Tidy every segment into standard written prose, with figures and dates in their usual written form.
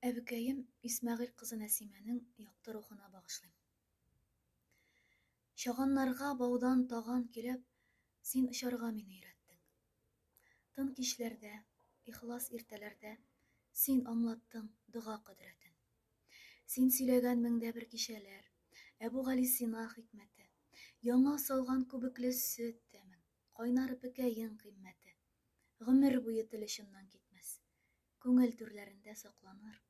Әбекәем Исмәгыйль кызы Нәсимәнең якты рухына багышлыйм. Чаганнарга баудан таган көйләп, син очарга мине өйрәттең. Тын кичләрдә, ихлас иртәләрдә син аңлаттың дога кодрәтен. Син сөйләгән меңдә бер кичәләр, Әбүгалисина хикмәте, яңа салган күбекле сөт тәмең, кайнар пекәең кыйммәте, гомер буе тел очыннан китмәс. Күңел түрләрендә сакланыр.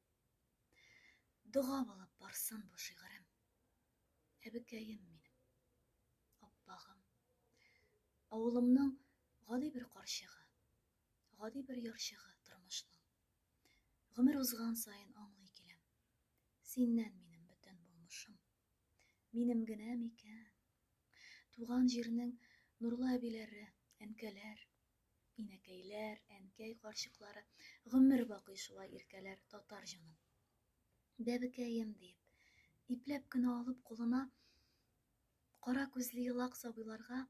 Дога булып барсын бу шигырем. Әбекәем минем, аппагым. Авылымның гади бер карчыгы, гади бер ярчыгы тормышның. Гомер узган саен аңлый киләм. Синнән минем бөтен булмышым. Минем генә микән? Туган җирнең нурлы әбиләре, әнкәләр, Инәкәйләр, әнкәй карчыклары гомер бакый шулай иркәләр татар җанын. Бәбекәем диеп, ипләп кенә алып кулына, кара күзле елак сабыйларга,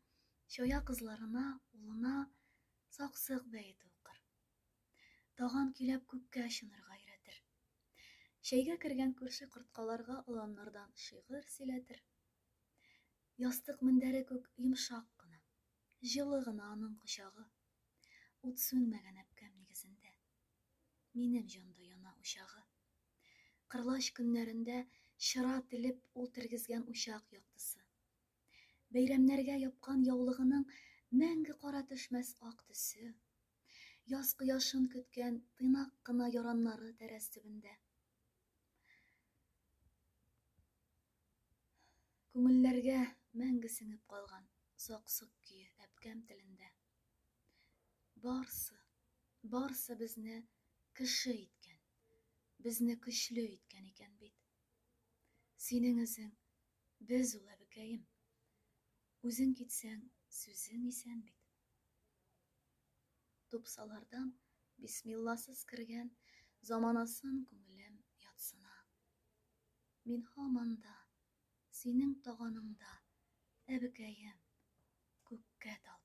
чая кызларына, улына саксык бәете укыр. Таган көйләп күккә очынырга өйрәтер. Чәйгә кергән күрше корткаларга оланнардан шигырь сөйләтер. Ястык мендәре күк йомшак кына, Җылы гына аның кочагы. Ут сүнмәгән әбкәм нигезендә. Минем җанда яна учагы. Кырлач көннәрендә чыра телеп ул тергезгән учак яктысы. Бәйрәмнәргә япкан яулыгының мәңге кара төшмәс ак төсе. Яз кояшын көткән тыйнак кына яраннары тәрәз төбендә. Күңелләргә мәңге сеңеп калган Саксык көе әбкәм телендә. Барсы, барсы безне кеше иткән, Безне көчле иткән икән бит. Синең эзең, без ул, әбекәем. Үзең китсәң, сүзең исән бит. Тупсалардан бисмилласыз кергән Заманасын күңелем ятсына. Мин һаман да синең таганыңда, Әбекәем, күккә талпынам.